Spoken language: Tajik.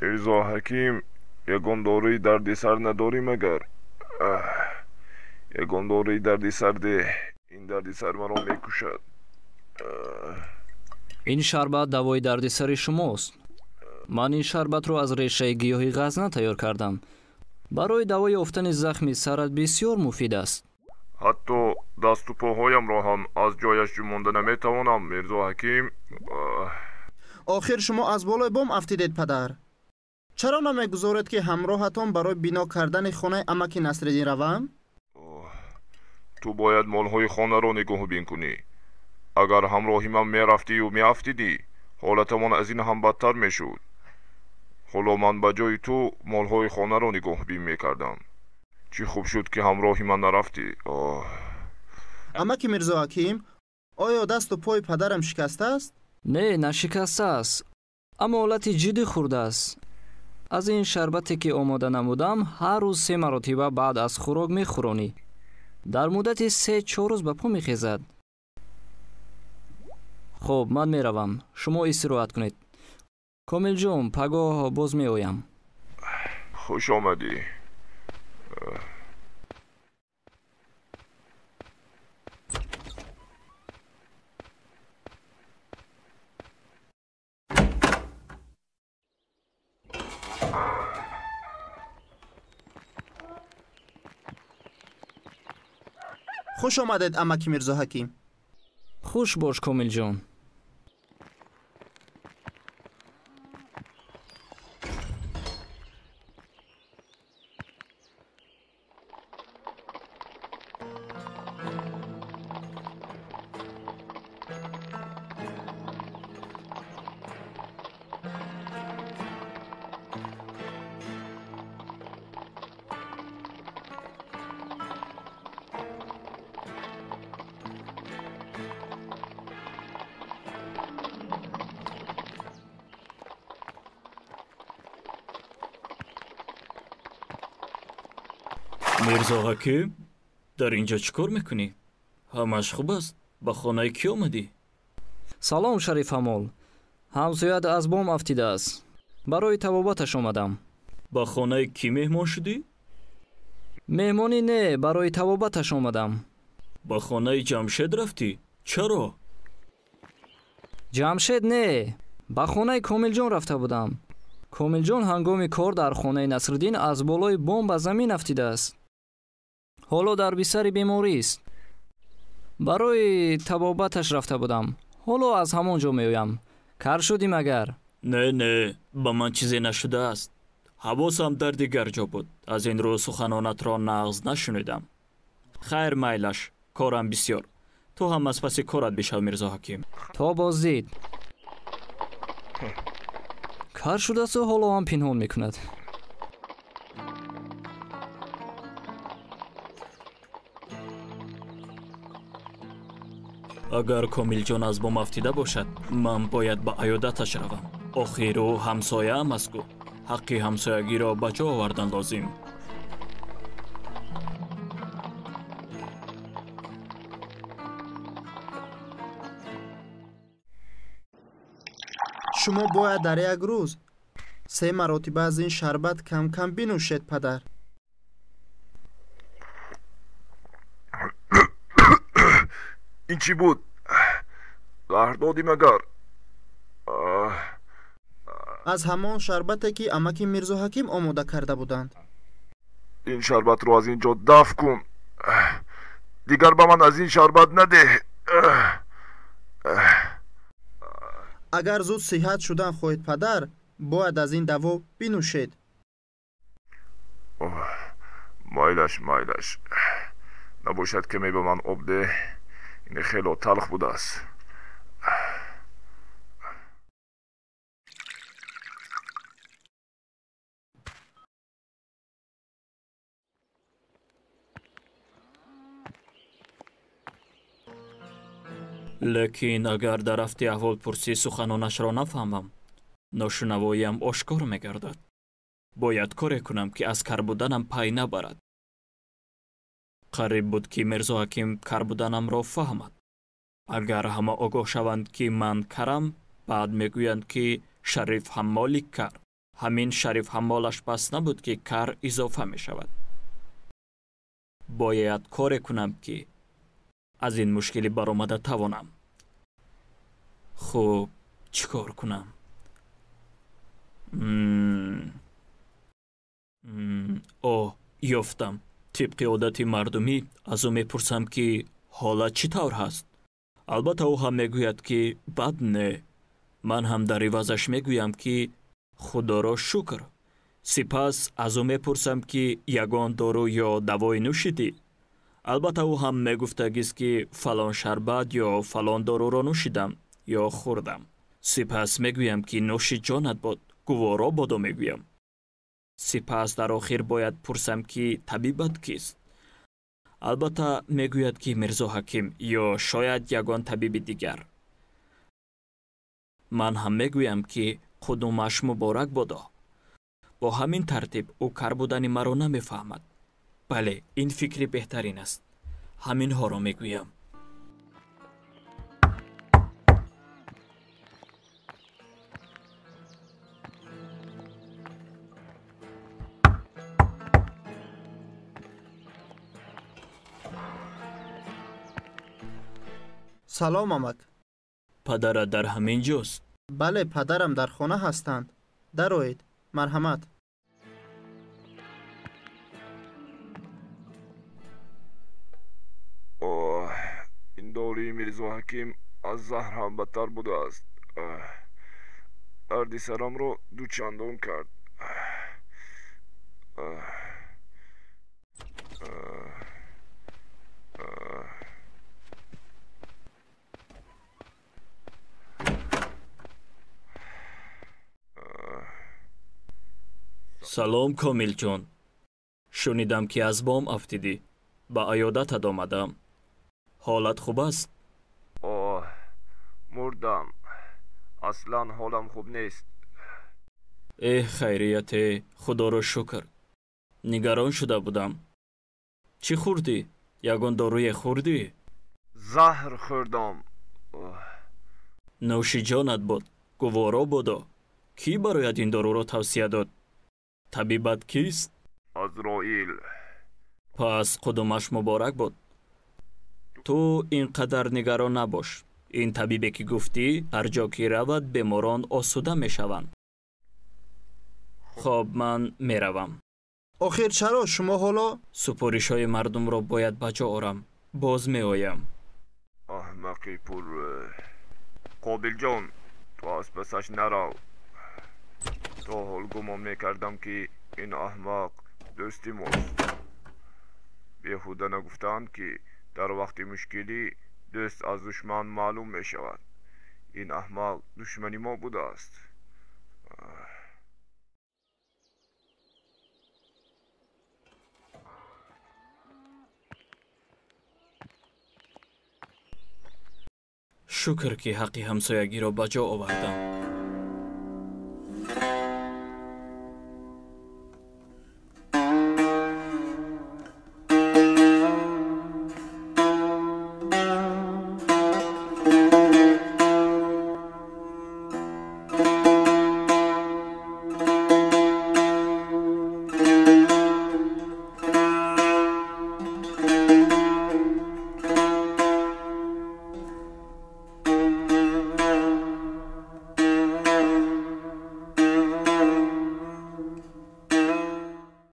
Мирзо Ҳаким, ягон дорои дарди сар надорӣ магар? Ягон дорои дарди сар деҳ. Ин дарди сар маро мекушад. Ин шарбат давои дарди сари шумост. Ман ин шарбатро аз решаи гиёҳи ғазна тайёр кардам. Барои даво ёфтани захми сарат бисёр муфид аст. Ҳатто дасту поҳоямро ҳам аз ҷояш ҷумонда наметавонам, Мирзо Ҳаким. Охир шумо аз болои бом афтидед, падар. Чаро намегузоред, ки ҳамроҳатон барои бино кардани хонаи амаки Насриддин равам? Ту бояд молҳои хонаро нигоҳубин кунӣ. Агар ҳамроҳи ман мерафтию меафтидӣ, ҳолатамон аз ин ҳам бадтар мешуд. Ҳоло ман ба ҷои ту молҳои хонаро нигоҳубин мекардам. Чӣ хуб шуд, ки ҳамроҳи ман нарафтӣ. Амаки Мирзо Ҳаким, оё дасту пои падарам шикастааст? Не, нашикастааст, аммо ҳолати ҷиддӣ хӯрдааст. Аз ин шарбате, ки омода намудам, ҳар рӯз 3 маротиба баъд аз хӯрок мехӯронӣ. Дар муддати 3-4 рӯз ба по мехезад. Хоб, ман меравам. Шумо истироҳат кунед. Комилҷон, пагоҳ боз меоям. Хуш омадӣ. Хуш омадед, амаки Мирзо Ҳаким. Хуш бош, Комилҷон. Мирзо Ҳаким, дар инҷо чӣ кор мекунӣ? Ҳамаш хуб аст? Ба хонаи кӣ омадӣ? Салом, Шариф ҳамол. Ҳамсояд аз бом афтидааст. Барои табобаташ омадам. Ба хонаи кӣ меҳмон шудӣ? Меҳмонӣ не, барои табобаташ омадам. Ба хонаи Ҷамшед рафтӣ? Чаро? Ҷамшед не, ба хонаи Комилҷон рафта будам. Комилҷон ҳангоми кор дар хонаи Насриддин аз болои бом ба замин афтидааст. Ҳоло дар бистари беморист. Барои табобаташ рафта будам. Ҳоло аз ҳамон ҷо меоям. Кар шудӣ магар? Не, не, ба ман чизе нашудааст. Ҳавосам дар дигар ҷо буд. Аз ин рӯ суханонатро нағз нашунидам. Хайр, майлаш, корам бисёр. Ту ҳам аз паси корат бишав, Мирзо Ҳаким. То боздид. Кар шудасту ҳоло ҳам пинҳон мекунад. Агар Комилҷон аз бом афтида бошад, ман бояд ба аёдаташ равам. Охир ӯ ҳамсояам аст ку. Ҳаққи ҳамсоягиро ба ҷо овардан лозим. Шумо бояд дар як рӯз 3 маротиба аз ин шарбат кам-кам бинӯшед, падар. Ин чӣ буд? Заҳр додӣ магар? Аз ҳамон шарбате, ки амаки Мирзо Ҳаким омода карда буданд. Ин шарбатро аз ин ҷо дафт кун. Дигар ба ман аз ин шарбат надеҳ. Агар зуд сиҳат шудан хоҳед, падар, бояд аз ин даво бинӯшед. Майлаш, майлаш. Набошад каме ба ман об деҳ. Ин хело талх будааст. Лекин агар дар рафти аҳволпурсӣ суханонашро нафаҳмам, ношунавоиам ошкор мегардад. Бояд коре кунам, ки аз кар буданам пай набарад. Қариб буд, ки Мирзо Ҳаким кар буданамро фаҳмад. Агар ҳама огоҳ шаванд, ки ман карам, баъд мегӯянд, ки Шариф ҳаммоли кар. Ҳамин Шариф ҳаммолаш бас набуд, ки кар изофа мешавад. Бояд коре кунам, ки аз ин мушкилӣ баромада тавонам. Хуб, чӣ кор кунам? Оҳ, ёфтам. Тибқи одати мардумӣ аз ӯ мепурсам, ки ҳолат чӣ тавр ҳаст. Албатта, ӯ ҳам мегӯяд, ки бад не. Ман ҳам дар ивазаш мегӯям, ки худоро шукр. Сипас аз ӯ мепурсам, ки ягон дору ё давое нӯшидӣ. Албатта, ӯ ҳам мегуфтагист, ки фалон шарбат ё фалон доруро нӯшидам ё хӯрдам. Сипас мегӯям, ки нӯши ҷонат бод, гуворо бодо мегӯям. Сипас дар охир бояд пурсам, ки табибат кист. Албатта, мегӯяд, ки Мирзо Ҳаким ё шояд ягон табиби дигар. Ман ҳам мегӯям, ки қудумаш муборак бодо. Бо ҳамин тартиб ӯ кар будани маро намефаҳмад. Бале, ин фикри беҳтарин аст. Ҳаминҳоро мегӯям. Салом, амак. Падарат дар ҳамин ҷост? Бале, падарам дар хона ҳастанд. Дароед, марҳамат. Оҳ, ин дории Мирзо Ҳаким аз заҳр ҳам бадтар будааст. Дарди сарамро дучандон кард. Салом, Комилҷон. Шунидам, ки аз бом афтидӣ. Ба аёдатат омадам. Ҳолат хуб аст? Оҳ, мурдам. Аслан ҳолам хуб нест. Эҳ, хайрияте, худоро шукр. Нигарон шуда будам. Чӣ хӯрдӣ? Ягон доруе хӯрдӣ? Заҳр хӯрдам. Нӯши ҷонат буд, гуворо бодо. Кӣ барояд ин доруро тавсия дод? Табибат кист? Азроил. Пас қудумаш муборак буд. Ту ин қадар нигарон набош. Ин табибе ки гуфтӣ, ҳар ҷо ки равад, беморон осуда мешаванд. Хоб, ман меравам. Охир чаро шумо ҳоло? Супоришҳои мардумро бояд ба ҷо орам. Боз меоям. Аҳмақи пур. Қобилҷон, ту аз пасаш нарав. То ҳол гумон мекардам, ки ин аҳмақ дӯсти мост. Беҳуда нагуфтаанд, ки дар вақти мушкилӣ дӯст аз душман маълум мешавад. Ин аҳмақ душмани мо будааст. Шукр, ки ҳаққи ҳамсоягиро ба ҷо овардам.